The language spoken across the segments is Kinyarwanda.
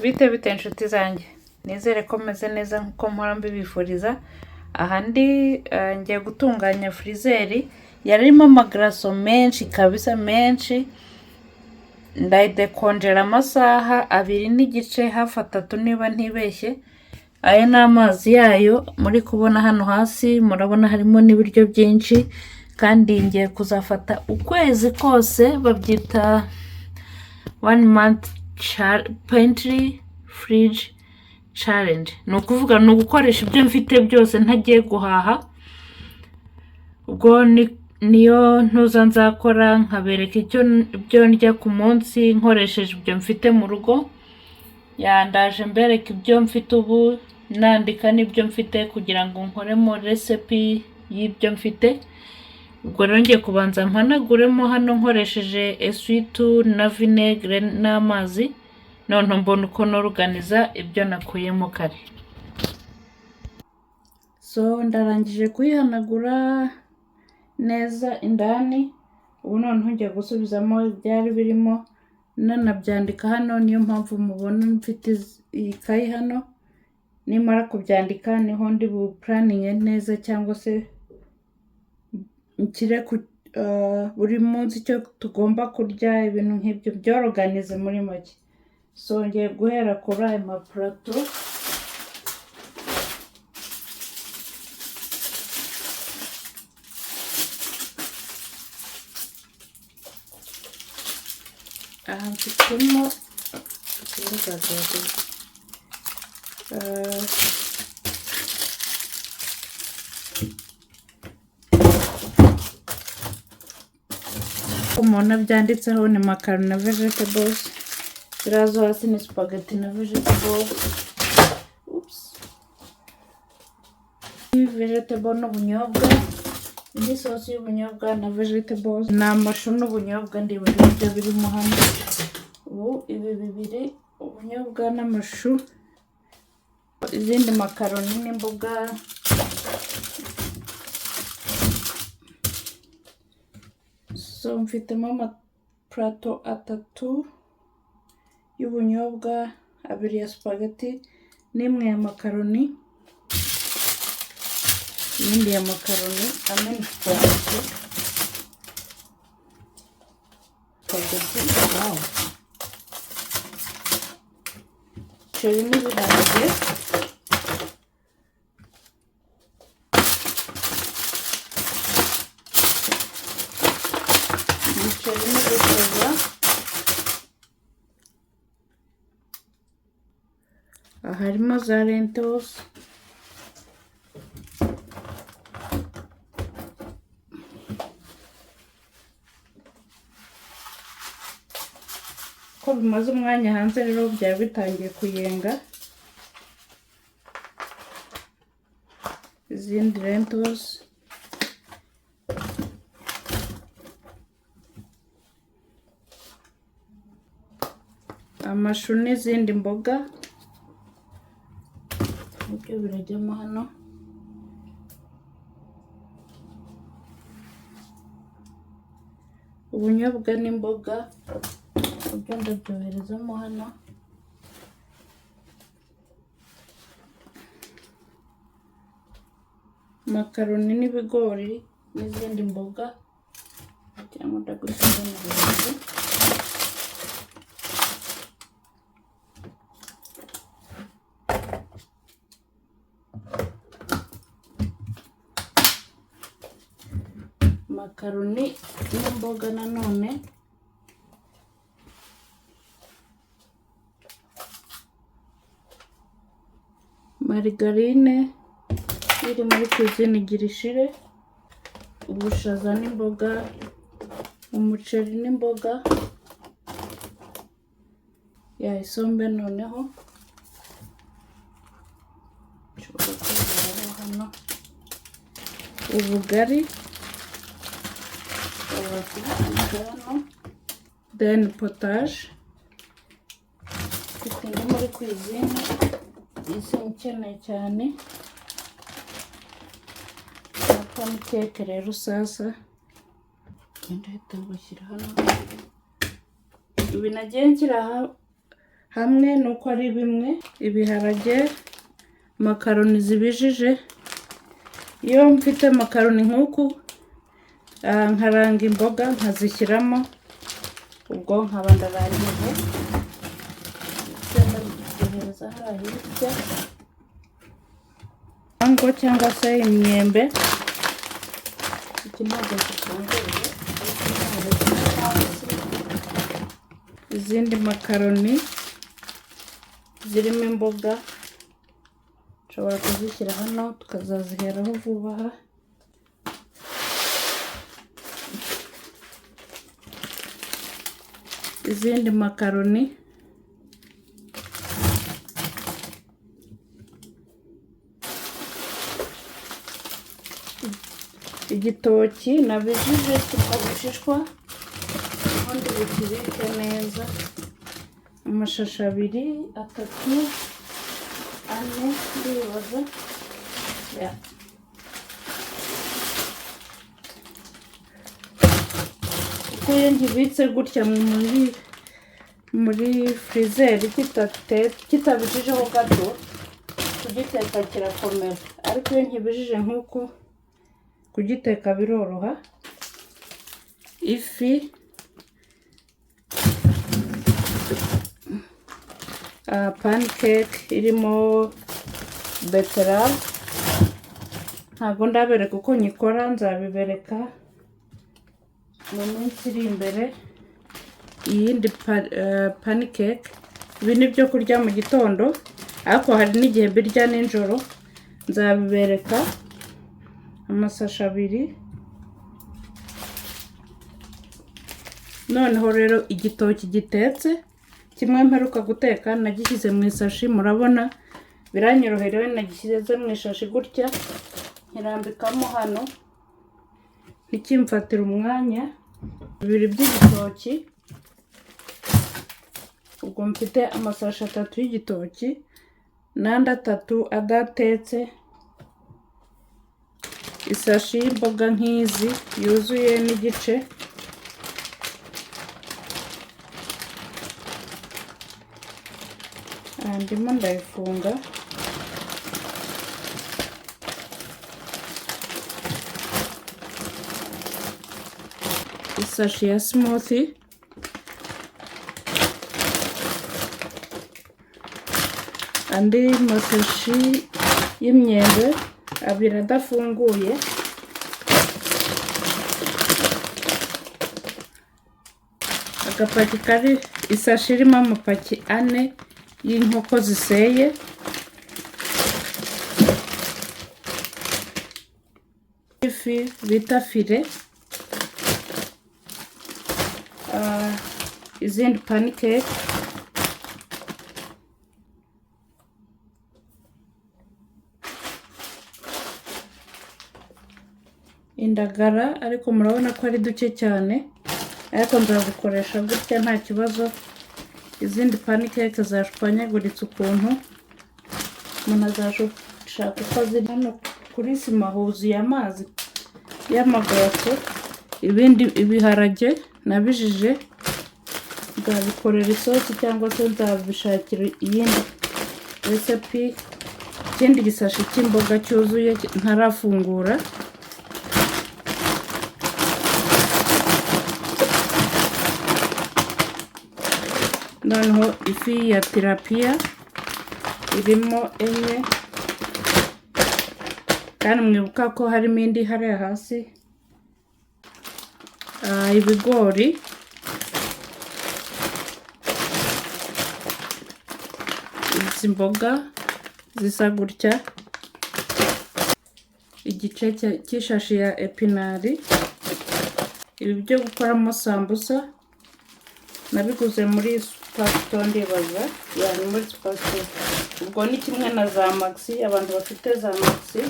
Bite bite nshuti zanjye, nizere ko meze neza nk'uko mpora mbibifuriza. Aha ndi ngiye gutunganya freezer yarimo amagaraso menshi kabisa menshi, ndayidekonjera amasaha 2.5 hafi 3 niba ntibeshye. Aya ni amazi yayo muri kubona hano hasi, murabona harimo n'ibiryo byinshi, kandi ngiye kuzafata ukwezi kose, babyita one month pantry fridge challenge. Ni ukuvuga ni ugukoresha ibyo mfite byose ntagiye guhaha, ubwo niyo ntuza nzakora nkabereka ibyo ndya ku munsi nkoresheje ibyo mfite mu rugo. Yandaje mbereka ibyo mfite ubu, nandika n'ibyo mfite kugira ngo nkoremo recipe y'ibyo mfite. Ubwo rero ngiye kubanza mpanaguremo hano nkoresheje essuie-tout na vinegere n'amazi, noneho mbona uko noruganiza ibyo nakuyemo kare. So ndarangije kuyihanagura neza indani, ubu noneho ngiye gusubizamo ibyari birimo nanabyandika hano, niyo mpamvu mubona mfite iyi kayi hano. Nimara kubyandika niho ndi bupuraninge neza, cyangwa se nshyire ku buri munsi icyo tugomba kurya, ibintu nk'ibyo byoroganize muri make. So ngiye guhera kuri aya mapurato. Aha mfitemo mubona byanditseho ni makaroni na vegetables, ziriya zo hasi ni spaghetti na vegetables, oops, vegetable n'ubunyobwa, indi sosi y'ubunyobwa na vegetables, ni amashu n'ubunyobwa, ndibuka ibyo birimo hano. Ubu ibi bibiri, ubunyobwa n'amashu, izindi makaroni n'imboga. So mfitemo amapurato 3 y'ubunyobwa, 2 ya spaghetti n'imwe ya makaroni, iyindi ya makaroni amena spaghetti, spaghetti, wow, umuceri n'ibiharage. Umuceri n'ubushaza, aha harimo za lentils, ko bimaze umwanya hanze rero byaba bitangiye kuyenga. Izindi lentils, amashu n'izindi mboga nibyo birajyamo hano. Ubunyobwa n'imboga nabyo ndabyoherezamo hano. Makaroni n'ibigori n'izindi mboga, cyangwa ndagusiga mu birungo. Makaroni n'imboga nanone, marigarine iri muri cuisine igira ishire, ubushaza n'imboga, umuceri n'imboga, ya isombe noneho nshobora kuyibona hano, ubugari hano, then potage, mfite indi muri cuisine izi nkeneye cyane, na pancake rero sasa ndahita gushyira hano. Ibi nagiye nshyira Hamwe nuko ari bimwe, ibiharage, makaroni zibijije. Iyo mfite makaroni nk'uku, nkaranga imboga nkazishyiramo, ubwo nkaba ndarangije. Ndazihereza hariya hirya. Mango cyangwa se imyembe, iki ntabwo gifunguye, hasi. Izindi makaroni zirimo imboga nshobora kuzishyira hano, tukazaziheraho vuba aha. Izindi makaroni, igitoki nabijije kikabishishwa, ubundi bikibike neza. Amashashi abiri, atatu, ane, ndibaza ya. Kuko iyo nkibitse gutya muri freezer kitabijijeho gato, kugiteka kirakomera, ariko iyo nkibijije nk'uku, kugiteka biroroha. Ifi, pancake irimo beterave, ntabwo ndabereka uko nyikora, nzabibereka mu minsi iri imbere. Iyindi pancake, ibi ni ibyo kurya mu gitondo, ariko hari n'igihe mbirya nijoro, nzabibereka. Amasashi abiri. Noneho rero igitoki gitetse kimwe mperuka guteka nagishyize mu isashi, murabona biranyorohera iyo nagishyize mu ishashi gutya, nkirambikamo hano ntikimfatire umwanya. Bibiri by'igitoki, ubwo mfite amasashi atatu y'igitoki n'andi atatu adatetse. Isashi y'imboga nk'izi yuzuye n'igice. Ndimo ndayifunga. Isashi ya smoothie, andi masashi y'imyembe abiri adafunguye. Agapaki kari isashi irimo amapaki ane y'inkoko ziseye. Ifi bita file, izindi pancake, indagara, ariko murabona ko ari duke cyane, ariko nzazikoresha gutya nta kibazo. Izindi pancake zashwanyaguritse ukuntu, umuntu azashaka uko ziri. Hano kuri sima huzuye amazi y'amagoroso. Ibindi ibiharage nabijije, nzabikorera isosi cyangwa se nzabishakira iyindi recipe. Ikindi gisashi cy'imboga cyuzuye ntarafungura. Noneho ifi ya tilapia irimo enye, kandi mwibuka ko harimo indi hariya hasi. Ibigori, izi mboga zisa gutya, igice cy'ishashi ya epinari. Ibi byo gukoramo sambusa nabiguze muri Superstore, ndibaza yani muri Superstore, ubwo ni kimwe na za Maxi, abantu bafite za Maxi.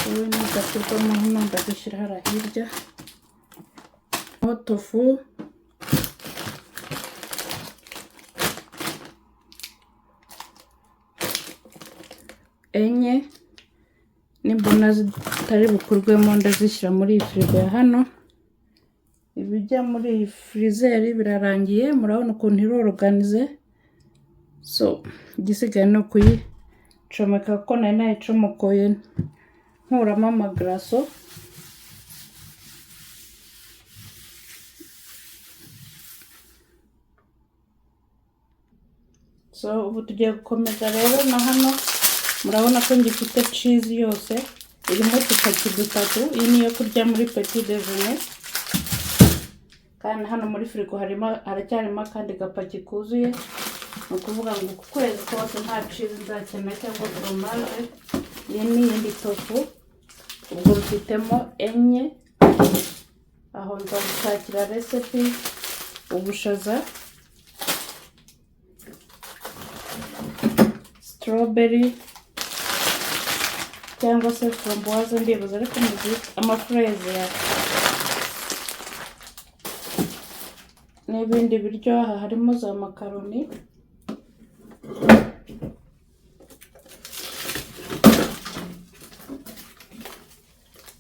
Wowe nudakurwamo hano ndagushyira hariya hirya. Tofu, enye, nimbona zitari bukurwemo ndazishyira muri iyi firigo ya hano. Ibiryo Ibijya muri freezer birarangiye. Murabona ukuntu iri organized. So igisigaye ni ukuyicomeka, kuko nari nayicomokoye nkuramo amagaraso. So ubu tugiye gukomeza rero. Na hano murabona ko ngifite cheese yose, irimo udupaki dutatu. Iyi ni iyo kurya muri petit déjeuner. Kandi hano muri firigo harimo, haracyarimo akandi gapaki kuzuye. Ni ukuvuga ngo ku kwezi kose nta cheese nzakenera cyangwa fromage. Iyi ni iyindi tofu. Ubwo mfitemo enye aho, nza gushakira recipe. Ubushaza, strawberry cyangwa se framboise, ndibuza ariko muzi amafureze ya n'ibindi biryo. Aha harimo za makaroni.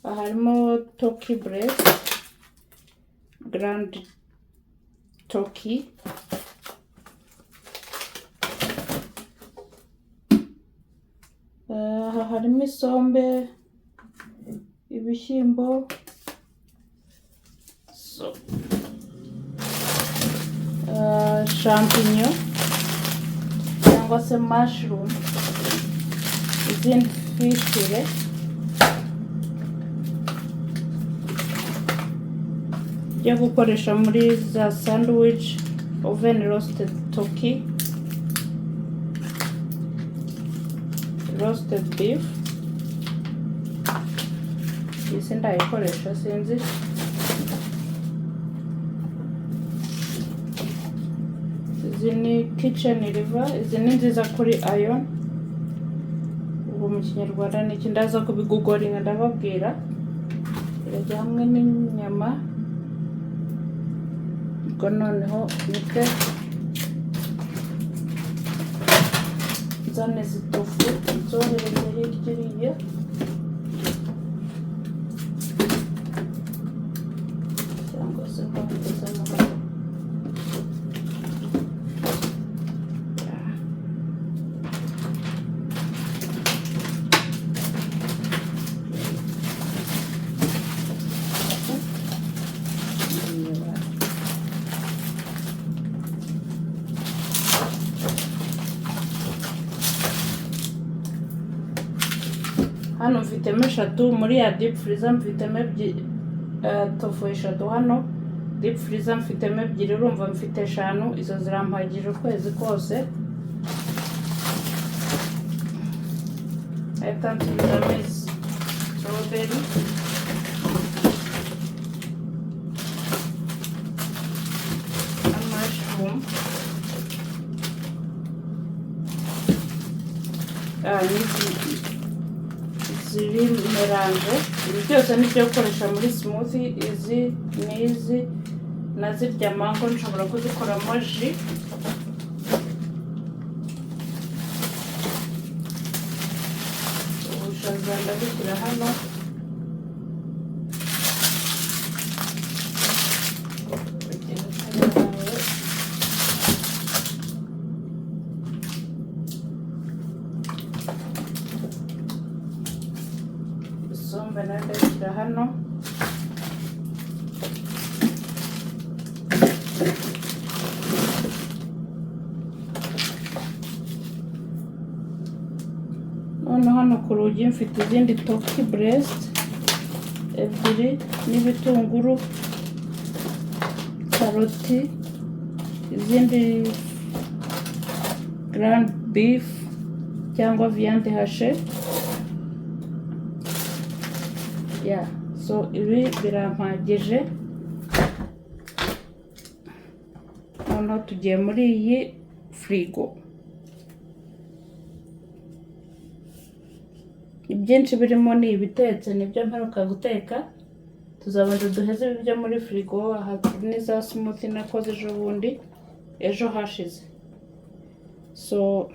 Aha harimo turkey breast, ground turkey. Aha harimo isombe, ibishyimbo. So champignon cyangwa se mushroom, izindi fish fillet byo gukoresha muri za sandwich, oven roasted turkey, roasted beef. Iyi si ndayikoresha, sinzi. Izi ni chicken liver, izi ni nziza kuri iron. Ubu mu Kinyarwanda ni iki? Ndaza kubigugoringa ndababwira. Irajya hamwe n'inyama. Ubwo noneho nike nzane izi tofu nzohereze hirya iriya. Cyangwa se nkoherezamo hano. Yeah. Hano mfitemo eshatu muri ya deep freezer, mfitemo ebyiri, tofu eshatu. Hano deep freezer mfitemo ebyiri. Urumva mfite eshanu, izo zirampagije ukwezi kose. Ahita nsubizamo izi strawberry na mushroom. N'izi ziri mélange. Ibi byose ni ibyo gukoresha muri smoothie. Izi n'izi na zirya mango nshobora kuzikoramo jus. Ubushaza ndabushyira hano. Ugenda yawe. Isombe nayo ndayishyira hano. Noneho hano ku rugi mfite izindi turkey breast ebyiri n'ibitunguru, karoti, izindi ground beef cyangwa viande hachée. Yeah, so ibi birampagije. Noneho tugiye muri iyi firigo. Ibyinshi birimo ni ibitetse, nibyo mperuka guteka. Tuzabanza duheze ibi byo muri firigo. Aha ni za smoothie nakoze ejo bundi, ejo hashize. So